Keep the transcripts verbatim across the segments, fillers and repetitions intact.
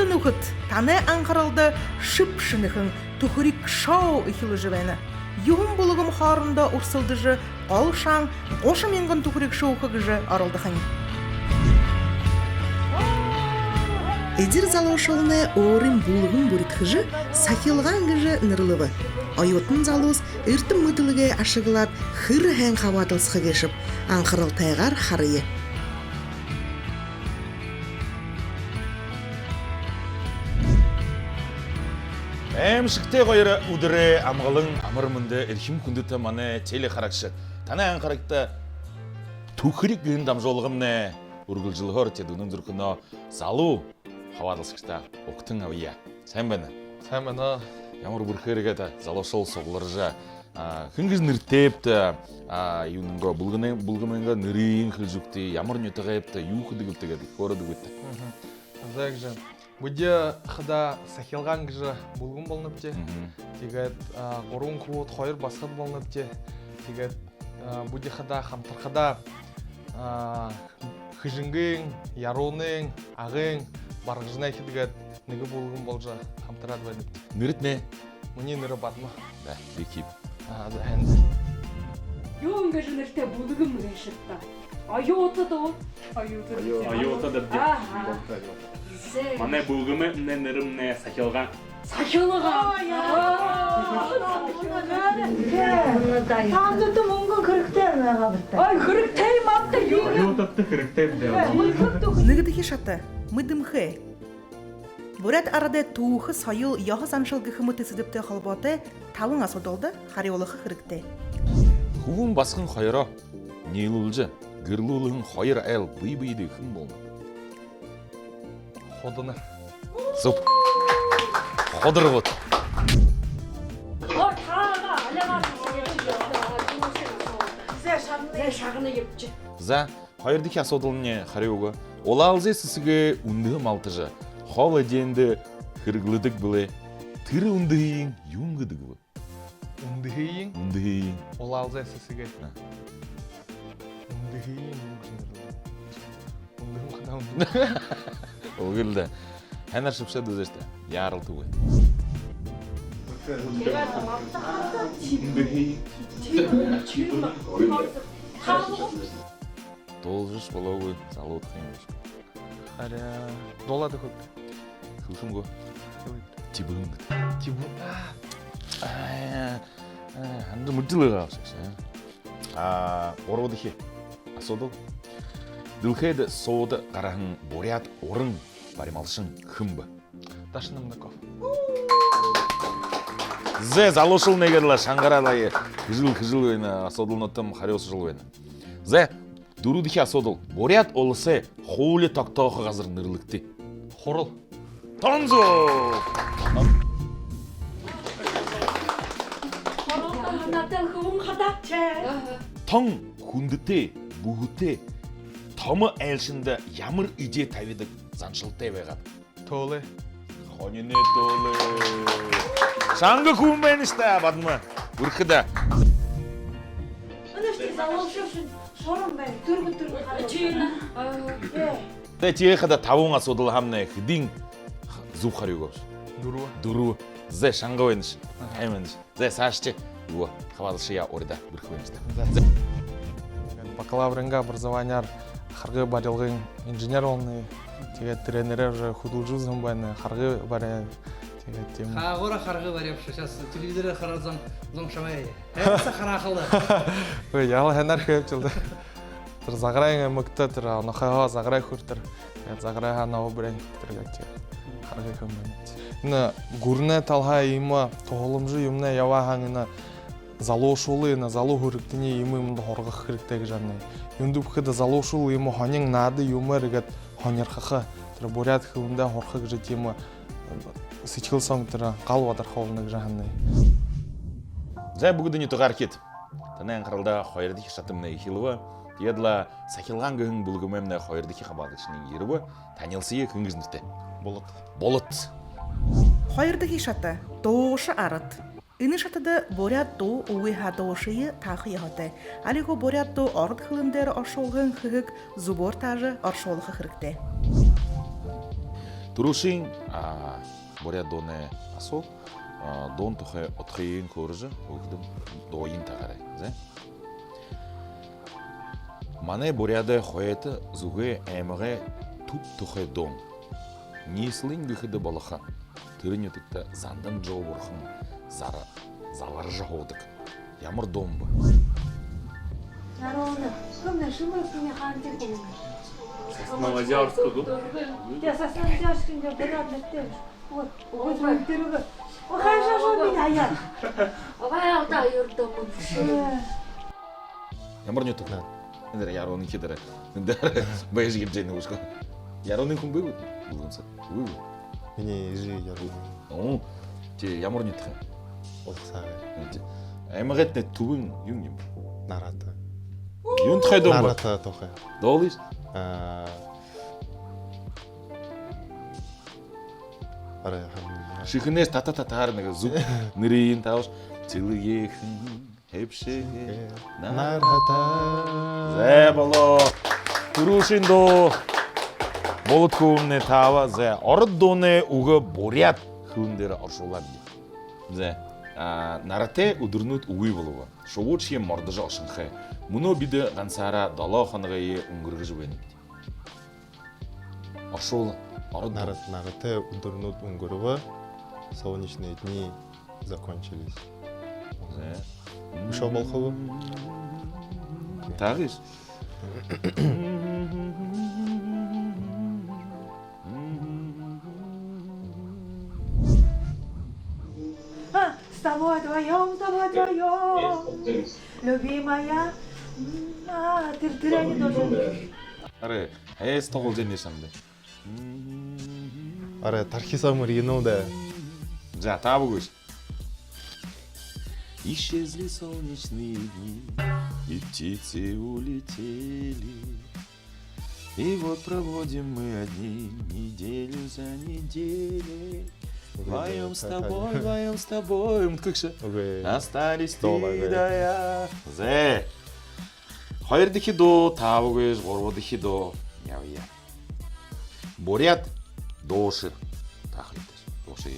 Нүхэд, танай анхаралда шэб шэнэхэн «Түхэриг» шоу эхилжэ байна. Юһэн бүлгэм хоорондоо үрсэлдэжэ, гол шан гушан мянган түхэриг шүүхэ гэжэ оролдохонь. Эдир залуушуулнай өөрын бүлгэм бүридхэжэ, «Сахилгаан» гэжэ нэрлэбэ. Оюутан залуус эрдэм мэдэлгээ ашаглаад, хэр һайн хабаадалсаха гээшэб, анхаралтайгаар харая. Аймшагтай гоёор үдэрэй амгалан амар мэндэ, эрхим хүндэтэ манай телехарагшад. Танай анхаралда «Түхэриг» гэһэн дамжуулгамнай үргэлжэлхөөр, тиигээд үнэн зүрхэнһөө залуу хабаадалсагшадаа угтан абая. Сайн байна. Сайн байна. Ямар бэрхэ эрхим даа, залуушуул сугларжа. А, хэн гэжэ нэрэтэйбта, а, юунэйнгөө, бүлгэмэй-, бүлгэмэйнгөө нэрыень хэлэжэ үгыт, ямар нютагайбта, юу хэдэгбта гээд хөөрөөд үгыт. Мгм. За, гэжэ. Бидэ хадаа «Сахилгаан» гэжэ бүлгэм болонобди. Мгм. Тиигээд, а, гурбан хүбүүд, хоёр басагад болонобди. Тиигээд, а, бидэ хадаа хамтархадаа, а, Хэжэнгын, Яруунын, Агын, Баргажанай гээд нэгэ бүлгэм болжо хамтараад байнабди. Нэрэтнай? Минии нэрэ Бадма. Да, би Ким. А, за, һайн. Юун гэжэ нэрэтэй бүлгэм гээшэбта? Оюутад гү? Оюутад. Оюутад. Оюутад. Аха. Зэ. Манай бүлгэмэй нэрэмнай «Сахилгаан». «Сахилгаан». Оо, яа. Оо. Танда мүнгэн хэрэгтэй байгаа бэзэ. Ой, хэрэгтэй юм аабта, юу? Оюутадта хэрэгтэй юм даа. Нэгэдэхи шата. Мэдэмхэй. Буряад арадай түүхэ, соёл, ёһо заншал гэхэ мэтэ сэдэбтэй холбоотой табан асуудалда харюулха хэрэгтэй. Хүбүүн басаган хоёроо ниилүүлжэ гэрлүүлһэн хоёр айл бэе бэедээ хэн болоно? Худанар. Зүб. Худанар гүт? Зэ, шагна. Зэ, шагна ябажа. За, хоёрдохи асуудалнай харюу үгөө. Улаалзай сэсэгэй үндэһэ малтажа, хоол эдеэндэ хэрэглэдэг бэлэй. Тэрэ үндэһыень юун гэдэг бэ? Үндэһыень? Үндэһыень. Улаалзай сэсэгэй. А. Үндэһыень юун гэжэ нэрлэдэг? Үндэһэн хадаа үндэһэн. Үгы л даа. Һайнаар шэбшээд үзыштаа. Яаралтагүй. Үндэһыень. Дуулжаш болоогүй, залуудахань. Арай дуулаад үгыт. Хэлэхэ юм гү? Хэлыт. Тибэһэн гэдэг. Тибэ-, а. Аа, аа, һанажа мэдэжэл байгаа бшуу. Аа, гурбадахи асуудал. Дэлхэйдэ суута гараһан буряад уран барималшан хэн бэ? Даши Намдаков. Зэ, залуушуул нэгэдэл шангараа лэ. Хэжэл, хэжэл байна. Асуудалнуудтамнай харюусажал байна. Зэ, дүрбэдэхи асуудал. Буряад Уласай хуули тогтоохо газар нэрлэгты. Хурал. Тон зүб. Тон хүндэтэй, бүхэтэй, томо айлшанда ямар эдеэ табидаг заншалтай байгааб? Төөлэй. Хониной төөлэй. Шанга хүн байна шта, Бадма. Бэрхэ даа. Ана шта залуушуул шэн шорон байна. Түргэн, түргэн хараа. Чина. Э. Тэ, тиихэдэ табан асуудалһаамнай хэдын зүб харюу үгөөбши? Дүрбэ. Дүрбэ. Зэ, шанга байнаш. Аха. Һайн байнаш. Зэ, саашадаа юу, хабаадалшаяа урда, бэрхэ байнаш даа. Зэ. Зэ. Бакалаврайнгаа образованияар харгы барилгын инженер болоноб. Тиигээд тренерээр уже хүдэлжэ үзэһэн байнаб, харгы баряа. Тиигээд тиимэ. Хаагуур харгы баряабши, сейчас телевизорээр хараа зон, зон шамайе. Һайн саа хараа хэл даа. Үгы, яала һайнаар хээбшил даа. Тэрэ Загарайн аймагта, тэрэ Онохойһоо Загарай хүрэтэр. Тиигээд Загарайһаа Новая Брянь хүрэтэр гээд тиигээд харгы хэһэн байнаб. Энэ гүрэнэй талаһаа иимэ туһаламжа юумэнэй ябаа һаань, энэ залуушуулые, энэ залуу хүрэгтэниие иимэ юумэндэ һургаха хэрэгтэй гэжэ һананаб. Юундэб гэхэдэ, залуушуул иимэ һонин наада юумээр гээд һонирхохо, тэрэ буряад хэлэндээ һураха гэжэ тиимэ сэдьхэл соонь тэрэ гал бадарха болоно гэжэ һананаб. Зэ, бүгэдэ нютагаархид. Танай анхаралда хоёрдохи шатамнай эхилбэ. Тиигээд лэ «Сахилгаан» гэһэн бүлгэмэймнай хоёрдохи хабаадагшань ерэбэ. Танилсая, хэн гэжэ нэрэтэйб? Болот. Болот. Хоёрдохи шата. Дуушан арад. Энэ шатада буряад дуу, үгы һаа дуушые тааха ёһотой. Али гү буряад дуу ород хэлэн дээрэ оршуулһан хэһэг зүбөөр таажа оршуулха хэрэгтэй. Түрүүшын, а, буряад дуунай асуу, а, дуун тухай удхыень хөөрэжэ үгэхэдэм, дууень таагаарай. Зэ. Манай буряадай хойто зүгэй аймагай түб тухай дуун. Ниислэл гэхэдэ болохо. Тэрэ нютагта Зандан Жол бурхан зара-, заларжа һуудаг. Ямар дуун бэ? Нарона, кымнай шэмэр кымнай хаантай кымнай? Сосноводярска гү? Тэ, Сосноводярска, тэ буряад нэртэй. Вот, вот, вот, тэрэ. О, хайшаа шоо би аяа. Ага, одоо юрдөө мүн. Э. Ямар нютаг? Эндэр Яруунын хидэрэ. Эндэр байжа ябажа байна гүш. Яруунын хүн бии гү? Булган саа. Үгы гү? Минии эжы Яруунын. Оо, тэ ямар нютаг? Улхасагай. Тэ. Аймагайтнай түбын юун юм? Нарата. Юун тухай дуун бэ? Нарата тухай. Дуулыш. А. Арай, хам. Шэхэнһээ та-та-та-таар нэгэ зүб нэрыень таабаш. Сэлгеэхэн хэбшэгэ. Нарата. Зэ, болоо. Түрүүшын дуу. Болод хүбүүмнай таба. Зэ, ород дуунай үгэ буряад хэлэн дээрэ оршуулаабди. Зэ, а, наратай үдэрнүүд үгы болобо. Шубуушье мордожо ошонхой. Мүнөө бидэ гансаараа долоо хоногые үнгэргэжэ байнабди. Оршуула, ород дуу. Нарат-, наратай үдэрнүүд үнгэрбэ, солнечные дни закончились. Зэ. Үшөө болохо гү? Таагыш. А, с тобой вдвоём, с тобой вдвоём, любимая. М, а, тэрэ, тэрэ, они тоже. Арай, эс тоглолжо байна шамда. Арай, тархи соо мэргэнэл даа. За, таба гүш. Исчезли солнечные дни, и птицы улетели. И вот проводим мы одни неделю за неделей. Вдвоём с тобой, вдвоём с тобой. Юм кыгша. Үгы. Остались ты да я. Зэ. Хоёрдохи дуу, таба гүш, гурбадахи дуу. Ябая. Буряад дуушан. Таахалтай. Дуушан.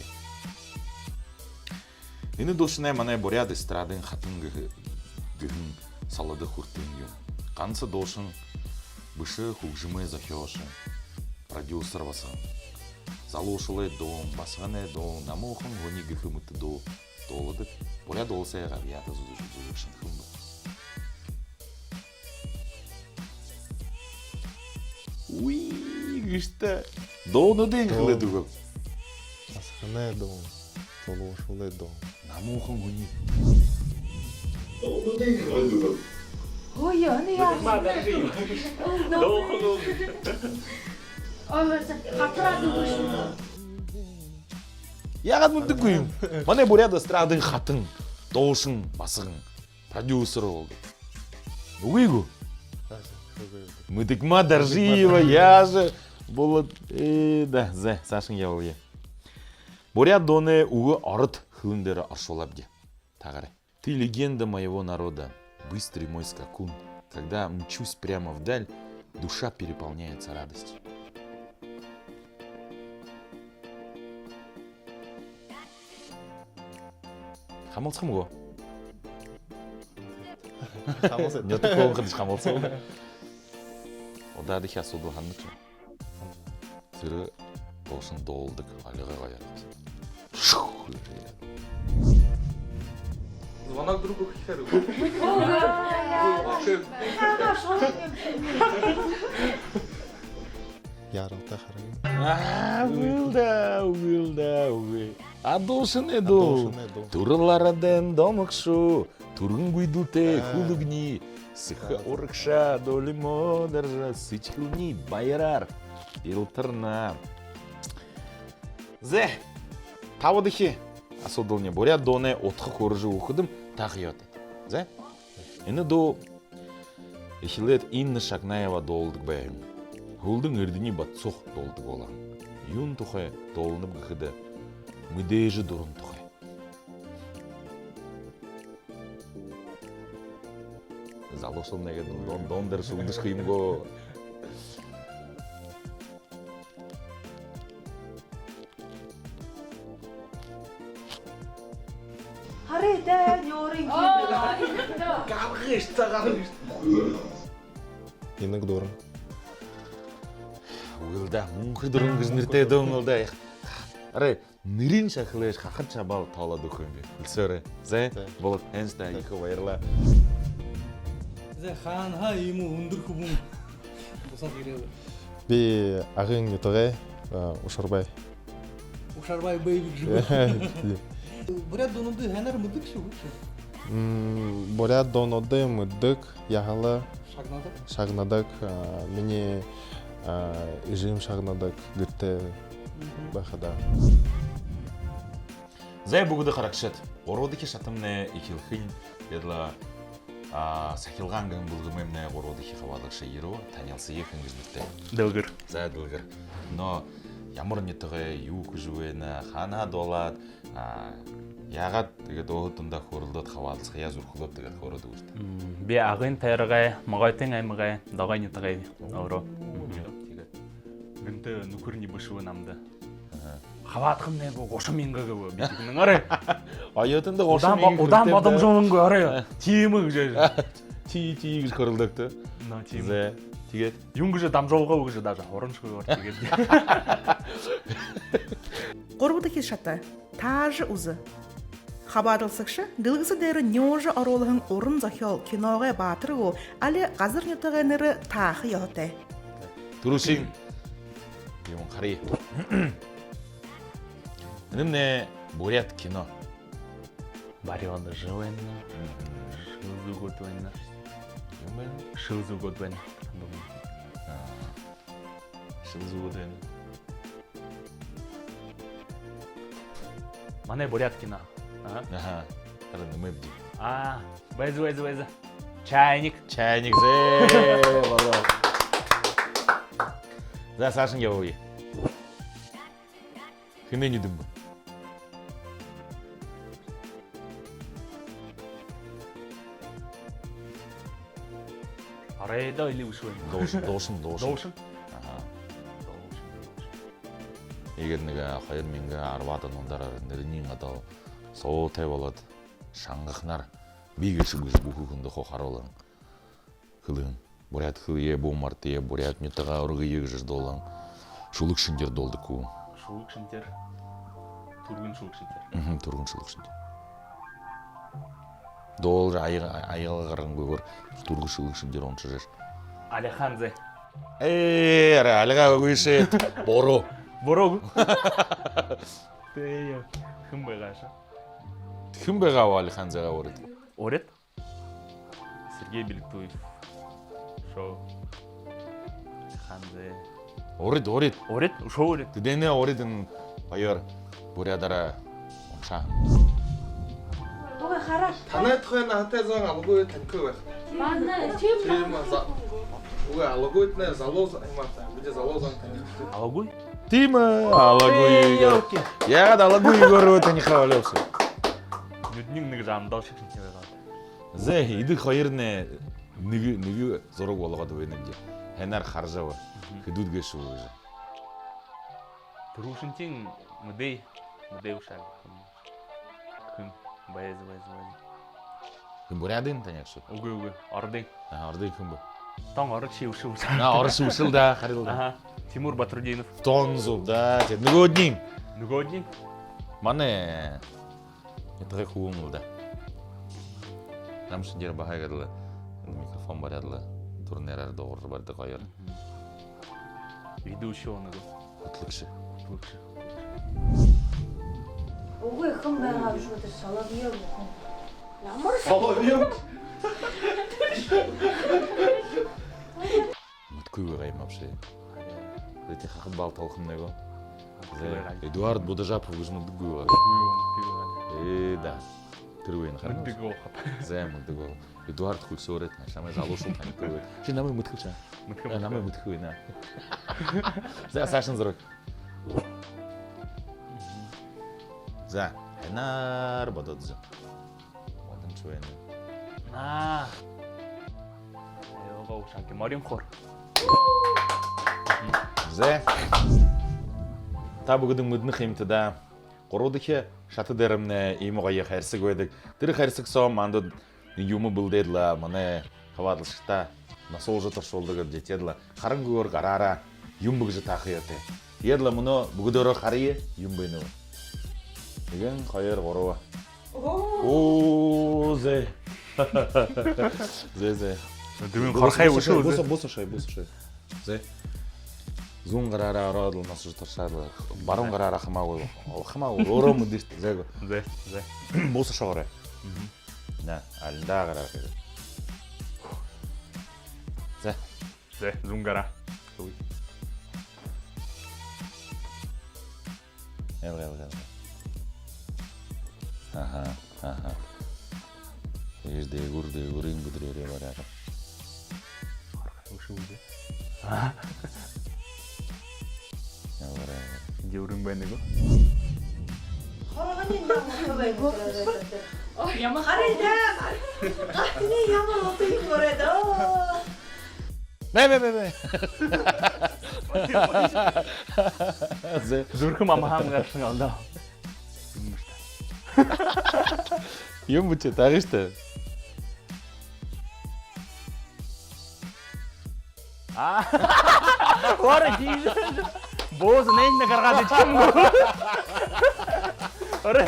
Энэ дуушанай манай буряад эстрадын хатан гэхэ-, гэһэн солодо хүртэһэн юм. Ганса дуушан бэшэ, хүгжэмэй зохёолшо, продюсер басаган. Залуушуулай дуун, басаганай дуун, намуухан һүни гэхэ мэтэ дуу дууладаг. Буряад уласай габьяата зүжэг-, зүжэгшэн хэн бэ? Үгы гээшэ даа. Дуунуудынь хэлээд үгөөб. Басаганай дуун, залуушуулай дуун. Намуухан һүни. Дуунуудынь хэлээд үгөөб. Ой, яана яа. Дуунууд. Ой, хатараад үгөөш. Яагаад мэдэдэггүй юм? Манай буряад эстрадын хатан, дуушан, басаган, продюсер болдог. Үгы гү? Мэдэгма Доржиева, яажа болоод, э, да, зэ, саашань ябая. Буряад дуунай үгэ ород хэлэн дээрэ оршуулаабди. Таагаарай. Ты легенда моего народа, быстрый мой скакун. Когда мчусь прямо вдаль, душа переполняется радостью. Хамалсахам гү? Хамалсаа. Нютаг хүн хадаш хамалсаа. Удаадахи асуудал ханагша. Тэрэ дуушан дуулдаг, альга гоёор. Шух! Звонок другу хэхээр. Яаралтай хараг. Аа, үгыл даа, үгыл даа, үгы. А дуушанай дуу. А дуушанай дуу. Түрэл арадайм домогшо. Түргэн гүйдэлтэй хүлэгни, сэхэ урагшаа дуулима доржо, сэдьхэлни баяраар илтарна. Зэ, табадахи асуудални. Буряад дуунай удха хөөрэжэ үгэхэдэм, тааха ёһотойт. Зэ, энэ дуу эхилээд Инна Шагнаева дуулдаг байһан. Һүүлдэнь Эрдэни Батсух дуулдаг болоһон. Юун тухай дуулнаб гэхэдэ, мэдээжэ дуран тухай. Залуушуул нэгэ дуун, дуун дээрэ шүлдэшэхэ юм гү? Харыт, нюурынь. Гаргыш, та гаргыш. Инаг дуран. Үгы л даа, Мүнхэ дуран гэжэ нэрэтэй дуран л даа. Арай, нэрыень шахалыш, хахад шабаал тоолоод үгэхэ юм би. Хэлсээрэй. Зэ, зэ. Болот, энстэ ехэ баярлаа. Зэ, хаанаһаа иимэ үндэр хүбүүн бусаад ерээ бэ? Би Агын нютагай, а, Ушарбай. Ушарбай бэйби гэжэ. Буряад дуунуудые һайнаар мэдэдэг шүү, шүү? М, буряад дуунуудые мэдэдэг, яһала шагнадаг. Шагнадаг, а, минии, а, эжым шагнадаг, гэртээ байхадаа. Зэ, бүгэдэ харагшад, гурбадахи шатамнай эхилхэнь, ядла, а, «Сахилгаан» гэһэн бүлгэмэймнай гурбадахи хабаадагша ерээ, танилсая, хэн гэжэ нэрэтэй. Дэлгэр. Зэ, Дэлгэр. Но ямар нютагай, юу хэжэ байна, хаанаһаа дуулаад, а, яагаад тиигээд өөһэд дундаа хөөрэлдөөд, хабаадалсахаяа зүрхэлөөд, тиигээд хөөрөөд үгыт. М, би Агын тойрогой, Могойтын аймагай, Догой нютагай өөрөө. Тиигээд гэнтэ нүхэрни бэшэ намда. Аха. Хабаадахамнай гү, гушан мянга гэбэ, би тиигэһэн арай. Оюутанда гушан мянга. Удаан ба-, удаан хэрэгтэй юм даа. Бодомжолонгүй арай. Тиимэ гэжэ. Тии, тии гэжэ хөөрэлдөөд тээ. Но, тиимэ. Зэ, тиигээд. Юун гэжэ дамжуулгаа гэжэ даже һураншагүй баар тиигээд. Гурбадахи шата. Таажа үзэ. Хабаадалсагша дэлгэсэ дээрэ нюужа оруулһан уран зохёол, киногой баатар гү, али газар нютагай нэрэ тааха ёһотой. Түрүүшын юумэ харая. Энэмнай буряад кино. Барион жэ байна. Мгм. Шэл зүгөөд байна. Юун байна? Шэл зүгөөд байна. А. Шэл зүгөөд байна. Манай буряад кино. Аха. Аха. Харин нэмэбди. А, байза, байза, байза. «Чайник». «Чайник», зэ, болоо. За, саашань ябая. Хэнэй нюдэн бэ? Арай даа, или үгы байна? Дуушан, дуушан, дуушан. Дуушан? Аха. Дуушан, дуушан. Иигээд нэгэ, а, хоёр мянга арбаад онуудаар нэрэнь одоо суутай болоод, шангаханаар би гээшэб гэжэ бүхы хүндэ хуу харуулан хэлэһэн. Буряад хэлэеэ бү мартая, буряад нютагаа үргэе гэжэ дуулан, шүлэг шэнгеэр дуулдаг гү? Шүлэг шэнгеэр. Түргэн шүлэг шэнгеэр. Мгм, түргэн шүлэг шэнгеэр. Дуулжа аяга-, аяга гарангүйгөөр түргэн шүлэг шэнгеэр уншажа. Алихан зэ. Ээ, арай алигаа үгы шэ. Буруу. Буруу гү? Тээ, хэн байгаа шаа? Хэн байгаа бэ Алихан зэгээ урид? Урид? Сергей Беликтуев. Шоо. Алихан зэ. Урид, урид. Урид? Шоо урид. Тэдэнээ урид энэ хоёр буряадаараа уншаа. Угы, хараа. Танай тухай наһатай зон алгүй танихагүй байха. Манай тиимэ. Тиимэ, за. Угы, алгүйднэ залуу за-, юм аа, бидэ залуу зон танихагүй. Алгүй? Тиимэ, алгүй. Ээ, ёлки. Яагаад алгүй Егорые танихаа болёо шэ? Нюдэнь нэгэ жамдал шэг шэнги байгаа. Зэ, эдэ хоёрнай нэгэ, нэгэ зураг болгоод байна юм даа. Һайнаар хаража абаа. Мгм. Хэдүүд гээшэб гэжэ. Түрүүшынхиинь мэдээ, мэдээ үшөө. Хэн? Байза, байза, байза. Хэн, буряадынь танихаш гү? Үгы, үгы. Ородынь. Аха, ородынь хэн бэ? Тон ород шэ, үшөө. А, ород шэ, үшөө л даа, харин л даа. Аха. Тимур Батрутдинов. Тон зүб даа, тиигээд нүгөөдэнь. Нүгөөдэнь. Манай нютагай хүбүүн л даа. Намшан дээрэ баһа иигээд лэ микрофон бариад лэ, түрэнэрээ дуугаржа баридаг хоёр. Мгм. Ведущий оног. Хүтлэгшэ. Хүтлэгшэ. Үгы, хэн байгаа юм шуу, тэрэ Соловьёв хүн. Ямар Соловьёв? Мэдэхэгүй байгаа юм ааб шэ. Эдэ хахад баал тоолохомнай гү? Мэдэхэгүй байгаа. Эдуард Будажапов гэжэ мэдэхэгүй байгаа. Мэдэхэгүй байгаа. Ээ, даа. Тэрэ байна, харин. Мэдэдэг болохо. Зэ, мэдэдэг бол. Эдуард, хүлисөөрэй, шамайе залуушуул танихагүй. Ши намайе мэдэхэ гүш? Мэдэхэ. Э, намайе мэдэхэгүй байна. За, саашань зураг. За, һайнаар бодоод үзэ. Бодомжо байна. Аа. Аюулгүйшэнки, морин хор. Зэ. Та бүгэдэн мэдэнэ ха юмта даа. Гурбадахи Шата дээрэмнай иимэ гоё хайрсаг байдаг. Тэрэ хайрсаг соо манда юумэ бэлдээд лэ, манай хабаадалсагта носоожо туршуулдаг гэжэ. Тиигээд лэ харангүйгөөр гараараа юун бэ гэжэ таахаяа тээ. Тиигээд лэ мүнөө бүгэдөөрөө харая, юун бэ нөө. Нэгэн, хоёр, гурба. Оо, зэ. Зэ, зэ. Дүмэн хорхой бус, үшөө, бус, зэ. Бус, бус, бус. Зэ. Зүүн гараараа ороод лэ носоожо туршаад лэ. Баруун гараараа хамаагүй. Ол хамаагүй. Өөрөө мэдэртэ. Зэ гү. Зэ, зэ. Бус шогорой. Мгм. На, алиндаа гараа. Зэ. Зэ, зүүн гараа. Ой. Эл, эл, эл. Аха, аха. Ир дээгүүр, дээгүүрынь бүдэрөөрөө бариад. Үшөө, үшөө. Аха. Эл, эл, эл. Дээгүүрынь байна гү? Хоргониинь ямар утга юм бэ? Ямар харин даа. Гарыень ямар утга юм бэ даа? Бэ, бэ, бэ, бэ. Зэ. Зүрхэм амһаам гарсан алдаа. Юм бэшэ, таагыш даа. А. Ора, дижэ. Бус, нэгэ гаргаад ичхэ юм гү? Ора.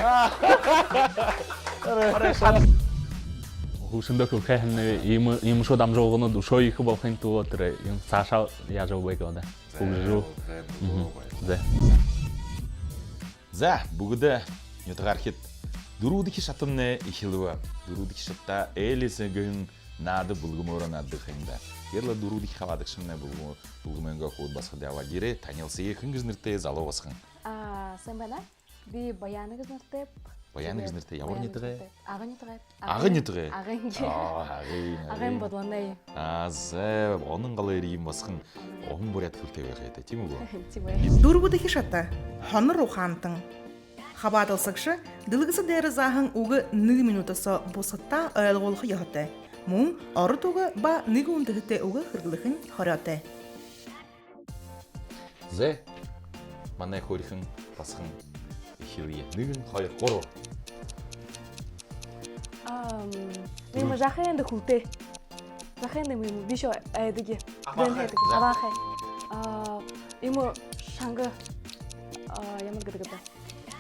Ора, шат. Хүгшэндэ хэлэхэ һаамни, иимэ, иимэ шуу дамжуулганууд үшөө ехэ болохын тула тэрэ юм саашаа яажа байг лэ даа. Хүгжэжэ. Зэ, зэ, мгм, зэ. Зэ, бүгэдэ нютагаархид, дүрбэдэхи шатамнай эхилбэ. Дүрбэдэхи шатада «Элис» гэһэн наада бүлгэмөөрөө нааддаг ха юм даа. Тиигээд лэ дүрбэдэхи хабаадагшамнай бүлгэм-, бүлгэмөөнгөө хүүд басагад ябаад ерээ, танилсая. Хэн гэжэ нэрэтэй залуу басаган? А, сайн байна. Би Баяна гэжэ нэрэтэйб. Баяна гэжэ нэрэтэй. Ямар нютагай? Баяна гэжэ нэрэтэйб. Агын нютагай. Агын нютагай? Агын нютагай. Агын. Оо, Агын. Агын Бодлоной. А, зэ, Онон голой эрьеын басаган. Уһан буряад хэлэтэй байха ёһотой, тиимэ гү? Тиимэ. Дүрбэдэхи шата. Хонор ухаантан. Хабаадалсагша дэлгэсэ дээрэ зааһан үгэ нэгэ минута соо бусадтаа ойлгуулха ёһотой. Мүн ород үгэ ба нэгэ үндэһэтэй үгэ хэрэглэхэнь хорёотой. Зэ, манай хөөрхэн басаган, эхилэе. Нэгэн, хоёр, гурба. Ам, иимэ жаахан даа хүлтэй. Жаахан даа юм, бишье айдаг. Абаахай. Айдаг. Абаахай. А, иимэ шанга, а, ямар гэдэг бэ?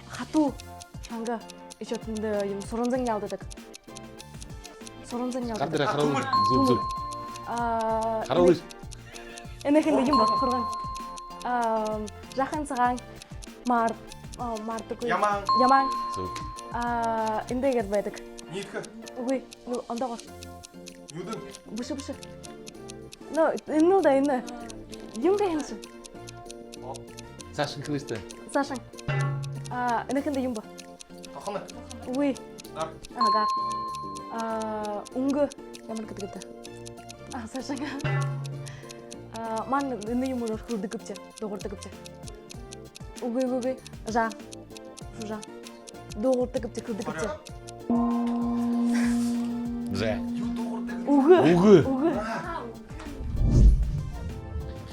Хатуу шанга. Ещё тэндэ юм суранзан ялдадаг. Суранзан ялдадаг. Гардараа, харуулыш. Түмэр. Зүб, зүб. А, харуулыш. Энэ, энэхэн юм бэ, хурган. А, жаахан сагаан мар-, а, мардаггүй. Ямаан. Ямаан. Зүб. А, эндэ гээд байдаг. Ниидхэ. Үгы, ну, ондоогоор. Нюдэн. Бэшэ, бэшэ. Ну, энэ лэ даа, энэ. Юун гэһэн ши? О. Саашань хэлыш даа. Саашань. А, энэхэн даа юм бэ? Тохоно. Үгы. Гар. А, гар. А, үнгэ. Ямар гэдэг бэ? А, саашань. А, ман энэ юумээр хэлдэг гэбшэ, дуугардаг гэбшэ. Үгы, үгы, үгы. Жаа. Жаа. Дуугардаг гэбшэ, хэлдэг гэбшэ. Зэ. Үгэ. Үгэ. Үгэ.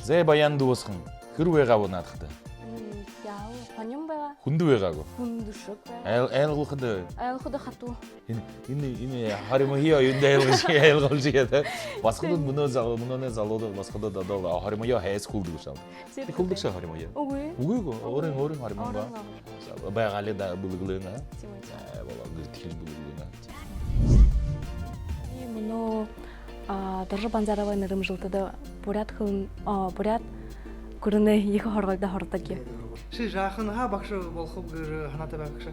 Зэ, Баян дүү басаган. Хэр байгаа бэ наадахада? М, яа, һонин байгаа. Хүндэ байгаа гү? Хүндэшэг байгаа. Айл-, айлгуулхада? Айлгуулхада хатуу. Энэ, энэ, энэ хоримойе юундэ айлгуулжа, айлгуулжа яа, тэ? Басагадууд, мүнөө зал-, мүнөөнэй залууда басагадууд одоол хоримойе һайса хүлдэг бэшэ аал. Тиигээд. Тэ хүлдэгшэ хоримойе? Үгы. Үгы гү? Өөрын, өөрын хоримой. Өөрын байгаа. Байгаа лэ даа, бэлэглээн, а? Тиимэ. Ээ, болоо, гэртэхин бэлэглээн, а? И мүнөө, а, Доржо Банзаровай нэрэмжэлтэдэ буряад хэлэн, а, буряад гүрэнэй ехэ һургуулида һурадаг юм. Ши жааханһаа багша болохоб гэжэ һанаатай байгаа гүш?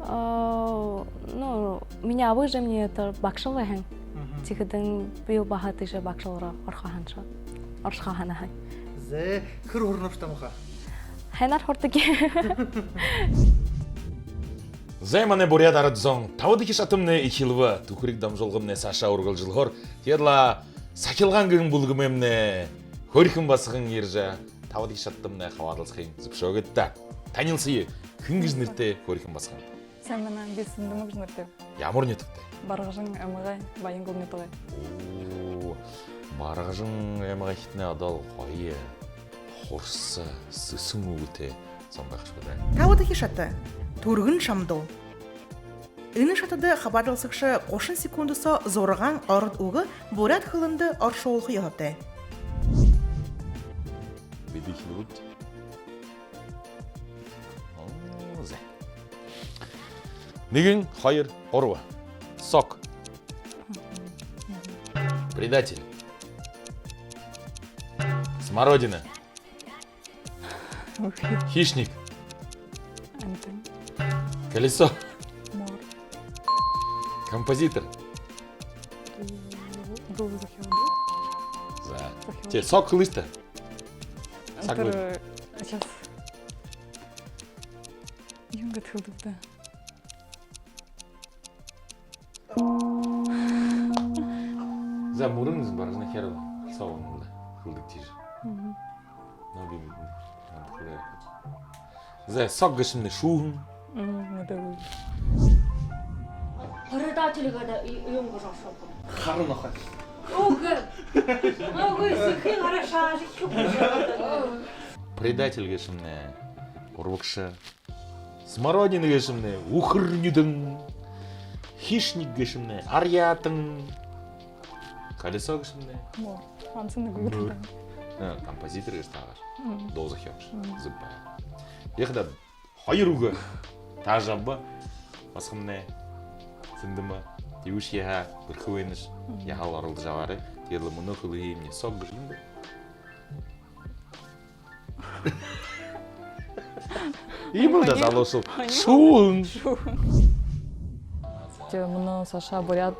А, ну, минии аба эжымни тэрэ багша лэ һэн. Мгм. Тиихэдэнь би баһа тиишээ багша руу орохо һанаашаб. Орохо һанаа һэм. Зэ, хэр һурнабши таа муха? Һайнаар һурадаг. Зэ, манай буряад арад зон, табадахи шатамнай эхилбэ. «Түхэриг» дамжуулгамнай саашаа үргэлжэлхөөр. Тиигээд лэ «Сахилгаан» гэһэн бүлгэмэймнай хөөрхэн басаган ерэжэ, табадахи шатамнай хабаадалсахыень зүбшөөгыт даа. Танилсая, хэн гэжэ нэрэтэй хөөрхэн басаган? Сайн байна, би Сэндэмэ гэжэ нэрэтэйб. Ямар нютагтай? Баргажан аймагай, Баянгол нютагай. Оо, Баргажан аймагайхиднай одоол гоё, хурса, сэсэн үгэтэй зон байха шуу даа. Табадахи шата. Түргэн шамдуу. Энэ шатада хабаадалсагша гушан секунд соо зургаан ород үгэ буряад хэлэндэ оршуулха ёһотой. Бидэ хэлэбэбди. Оо, зэ. Нэгэн, хоёр, гурба. Сок. Предатель. Смородина. Хищник. Амитан. Колесо. Мор. Композитор. Дуу зохёодог. За. Зохёодог. Тэ, сок хэлыш даа. Саг бэлэй. Сейчас. Юун гээд хэлдэг даа. За, мүрэн баргана хэр соо юм даа. Хэлдэг тиижэ. Мгм. Но би мэдэнэ. Хэлээ. За, сок гээшэмнай шүүһэн. Мм, мэдээгүй. Предатель гээд юун гэжэ оршуулха юм? Хара нохой. Үгы. Үгы, сэхэ гараа шаажа хэхэ. Предатель гээшэмнай урбагша. Смородина гээшэмнай үхэр нюдэн. Хищник гээшэмнай арьяатан. Колесо гээшэмнай мор. Ганса нэгэ үгэ. Мор. Э, композитор гээшэ таагааш. Мм. Дуу зохёогшо. Мм. Зүб байна. Ехэ даа, хоёр үгэ таажа абаа. Басагамнай, Сэндэмэ, тиибэшье яаха, бэрхэ байнаш. Мм. Яаха лэ, оролдожо абаарай. Тиигээд лэ мүнөө хэлэхэ юумни сок гээшэ юм бэ. Иимэл даа, залуушуул. Шүүһэн. Шүүһэн. Тэ, мүнөө саашаа буряад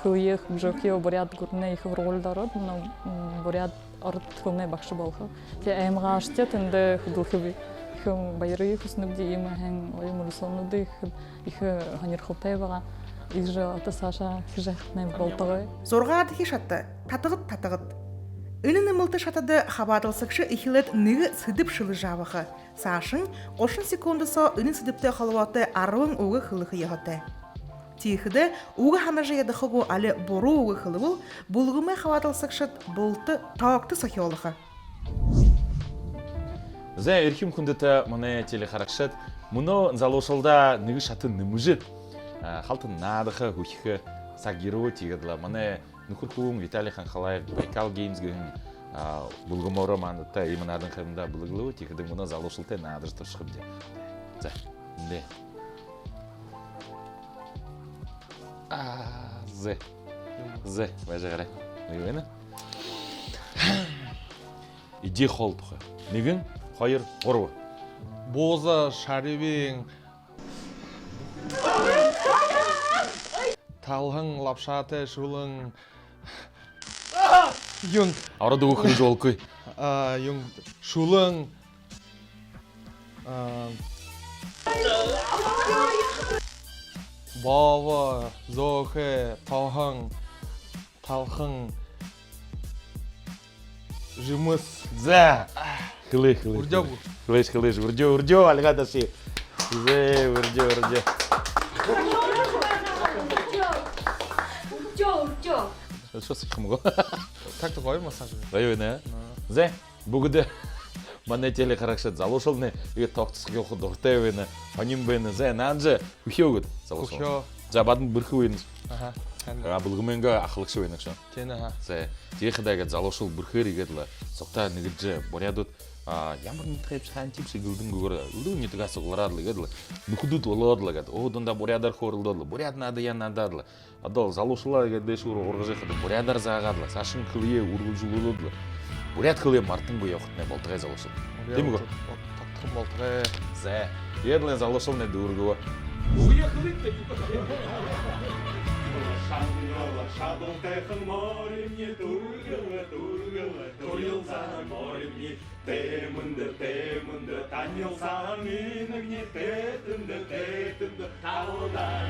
хэлэеэ хүгжөөхөө, буряад гүрэнэй ехэ һургуулида ороод, мүнөө, м, буряад, ород хэлэнэй багша болохо. Тэ, аймагһаа ошоод, тэндэ хүдэлхэб. Ехэ баярые хүсэнэбди, иимэ һайн оюун мүрысөөнүүдые хэхэб. Ехэ һонирхолтой байгаа. Иигэжэ одоо саашаа хэжэ ябахатнай болтогой. Зургаадахи шата. Татагад, татагад. Энэ нэмэлтэ шатада хабаадалсагша эхилээд нэгэ сэдэб шэлэжэ абаха. Саашань гушан секунд соо энэ сэдэбтэй холбоотой арбан үгэ хэлэхэ ёһотой. Тиихэдээ үгэ һанажа ядаха гү, али буруу үгэ хэлэбэл, бүлгэмэй хабаадалсагшад булта тоогто сохюулха. Зэ, эрхим хүндэтэ манай телехарагшад, мүнөө залуушуулда нэгэ шата нэмэжэ, а, халта наадаха, хүхихэ саг ерээ. Тиигээд лэ манай нүхэр хүбүүн Виталий Ханхалаев Байкал Геймс гэһэн, а, бүлгэмөөрөө мандаа иимэ наадан хэмдээ бэлэглэбэ. Тиихэдэ мүнөө залуушуултай наадажа туршахабди. Зэ, эндэ. А, зэ. Зэ, байжа гарай. Юу байна? Эдеэ хоол тухай. Нэгэн, хоёр, гурба. Бууза, шарбин, талхан, лапшатай шүлэн. Юун? Ород үгэ хэлэжэ болохогүй. А, юун? Шүлэн. А, бообо, зөөхэй, тоһон, талхан, жэмэс. Зэ. Хэлээ, хэлээ. Үрдеэ гү? Хэлээш, хэлээш. Үрдеэ, үрдеэ, альга даши. Зэ, үрдеэ, үрдеэ. Үрдеэ, үрдеэ. Шо сахим гү? Так-то гоё массаж. Гоё байна. Ну. Зэ. Бүгэдэ манай телехарагшад, залуушуулнай иигээд тоогто сохюулха дуратай байна, һонин байна. Зэ, наанажа хүхеэ гээд, залуушуул. Хүхеэ. Зэ, бадан бэрхэ байнаш. Аха. А, бүлгэмэйнгээ ахалагша байна гүш? Тиимэ, аха. Зэ, тиихэдэ иигээд залуушуул бэрхээр иигээд лэ сугтаа нэгэдэжэ, буряадууд, а, ямар нютагайбши, хаанахибши гэлдэнгүйгөөр, элдэб нютагаа суглараад лэ, иигээд лэ нүхэдүүд болоод лэ, иигээд, оо, дундаа буряадаар хөөрэлдөөд лэ, буряад наадаяа наадаад лэ. Одоо залуушуулаа иигээд дээшээ ургажа ябахада буряадаар заагаад лэ, саашань хэлэеэ үргэлжэлүүлээд лэ, буряад хэлэеэ мартангүй ябахатнай болтогой, залуушуул. Тиимэ гү? Тогтохон болтогой. Зэ. Тиигээд лэ залуушуулнай дүүргээ. Үгы, хэлыт даа. Шадал, шадалтайхан моримни, түргэл, түргэл, түргэл саһан моримни. Тээ мэндэ, тээ мэндэ, танилсаһан инагни, тээ тэндэ, тээ тэндэ, талдаа.